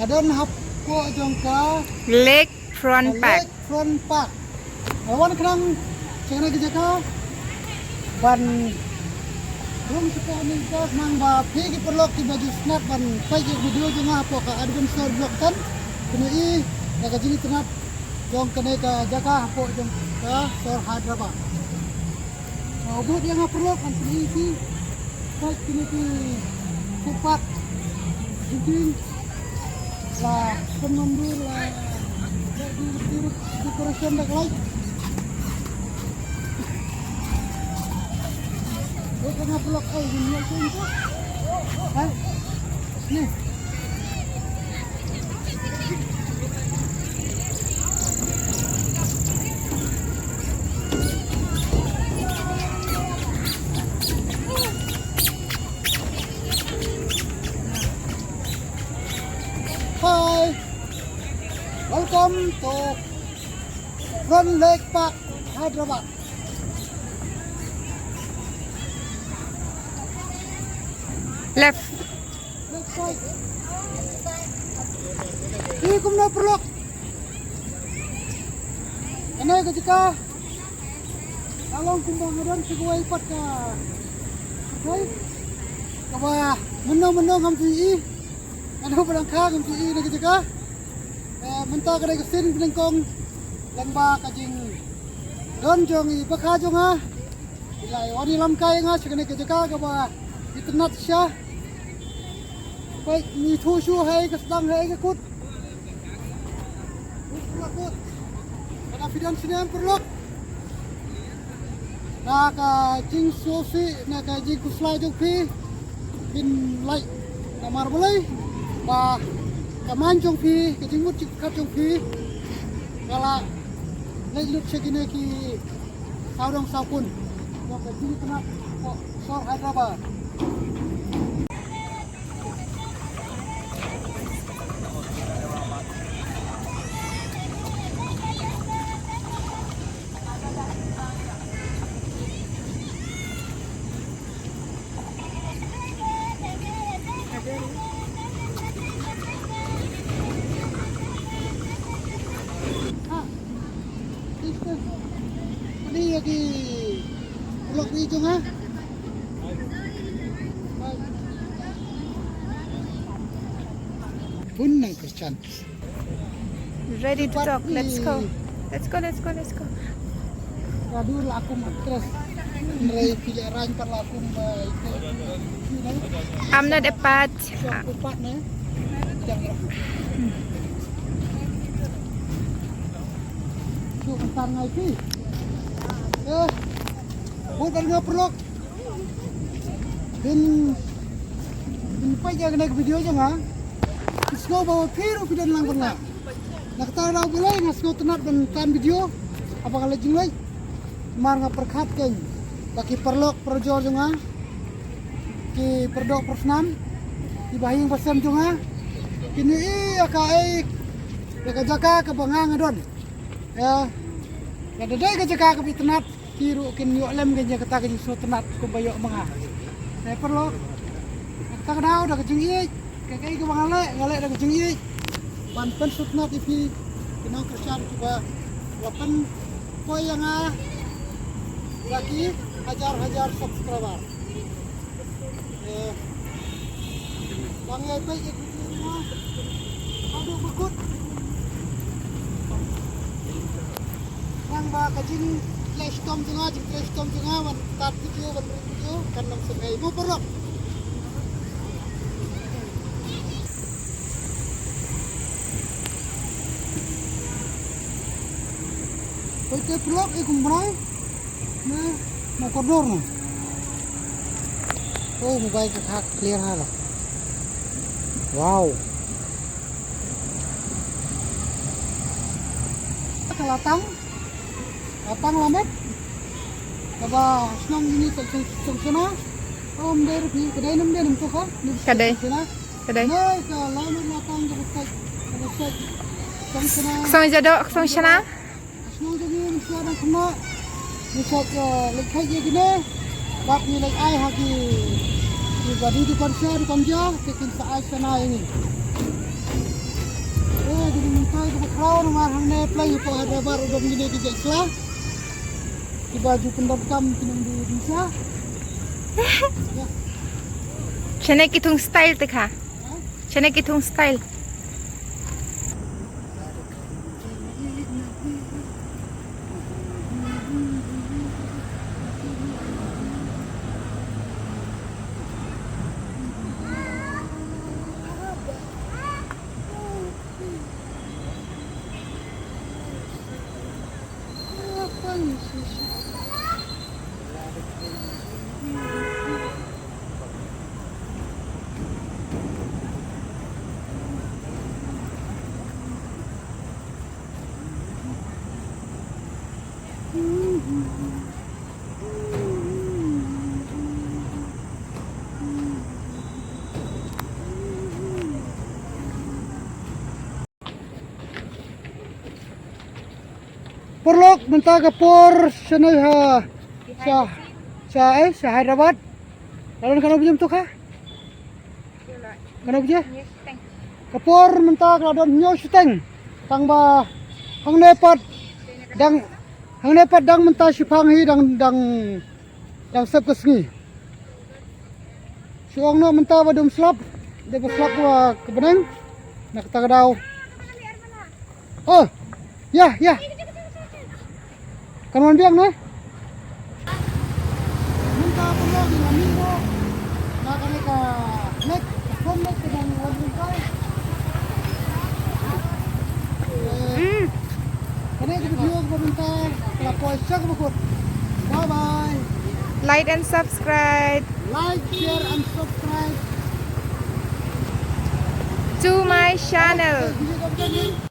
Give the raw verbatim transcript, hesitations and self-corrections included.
Nga don hapoh jong ka Lake Front Park. Lake Front Park. Nga wan khnang sha kane ka jaka ban rung sha kane ka khnang ba phi ki paralok kiba ju sngap ban peit ïa ka video jong nga hapoh ka Adventure Vlog ten. Kane i na ka jingitynnad jong kane ka jaka hapoh jong ka sor Hyderabad. Bud ïa nga paralok, ngan pyni ïa phi. Peit kine ki footpath, jingkieng, la pynmyndur, la decoration da ka light. Bud ïa nga paralok, eh, jingkieng tu. Ha? Ni. Hi. Welcome to Front Lake Park, Hyderabad. Left. Left side. Ïa kumno paralok? Kane ka jaka ka long kumba nga don sha kawei pat ka, kawei kaba mynno mynno ngam ju ïohi. Nga don ba dang kha ngam ju ïohi na ka jaka. Eh, mynta ka dei ka sien banyngkong lyngba ka jingdon jong i bakha jong nga. I la wan ïalam kai ïa nga sha kane ka jaka kaba itynnad shisha. Peit, ngi ithuh shuh ha ka sdang, ha ka kut. Kut, kut, kut. Ka da phi don snem paralok. Na ka jingsngewsih, na ka jingkhuslai jong phi, phin lait namar balei ba ka mind jong phi, ka jingmut jingpyrkhat jong phi ka la leit lut sha kine ki sawdong sawkun jong ka jingtynnad hapoh sor Hyderabad. Pudi ïa ki paralok ri jong nga. Bun nang Christian. Ready to talk. Let's go. Let's go, let's go, let's go. Radu la kum actress. Nrei pile rang pat la kum, eh, itu. I'm not a part. Aku pat ne. Jangan. Su entar ngai pi. Eh. Buat dari ngapa paralok? Phin, phin peit ïa kane ka video jong nga. Phi sngew ba phi ruh phi don lang bad nga. Na kata ka daw balei nga sngewtynnad ban tan video haba nga leit jingleit. Namar nga pyrkhat kein ba ki paralok parajor jong nga, ki paradoh parasnam, ki bahaïing bahasem jong nga, kin ïohi ïa kaei, ïa ka jaka kaba nga nga don. Ïa, lada dei ka jaka kaba itynnad, ki ruh kin ïoh lem kein ïa kata ka jingsngewtynnad kumba ïoh ma nga. Te paralok, kata ka daw da ka jingïeit, kaei kaei kaba nga leh, nga leh da ka jingïeit ban pynsngewtynnad ïa phi ki nong Khristan kiba la pynpoi ïa nga da ki hajar hajar subscriber. Eh, tang ïa peit ïa ki video jong nga. Haduh ba kut. Tang ba ka jingtlei shitom jong nga, jingtlei shitom jong nga ban start video, ban ring video, kan ym sngewbha mo paralok. Peit te paralok, eh, kumba rai. Na, mo kordor na. Oh, mobile ka khak clear ha la. Wow. Ka la tang. La tang la met. Kaba shnong ini Song, Song, Songshana. Oh, mder pi, ka dei nam, dei nam tu ka. Ka dei. Songshana. Ka dei. Nei, ka la met la tang ka bukai. Ka bukai. Songshana. Song Jadok, Songshana. Shnong jong ngi mynshuwa dang khynnah ngi shait, eh, leit kheit ïa kine. Bad ngi leit ai ha ki, kiba dei dukan sha dukan ja, te kin sa ai shana ïa ngi. Mynta kaba khraw namar hangne pleng hapoh Hyderabad ruh don kine ki jait sla kiba ju pyndonkam ki nongdie visa. Shane ki thung style te kha. Shane ki thung style. Paralok, mynta ka por shane ha sha sha eh sha Hyderabad. La don katno baje mynta ka? Katno baje? Ka por mynta ka la don hynñiew shiteng. Tang ba hangne pat dang hangne pat dang mynta shiphang hi dang dang dang sep ka sngi. Shu ong noh mynta ba dum slap, dei ba slap ka bneng na kata ka daw. Oh, ya ya. Kan wan biang ne. Mynta pynlong ïa ngi mo. Na kane ka lake, ka pom lake ka dang wan mynta. Eh, kane ka video kaba mynta ka la poi sha kaba kut. Bye bye. Like and subscribe. Like, share and subscribe to my channel. Video kaba kut.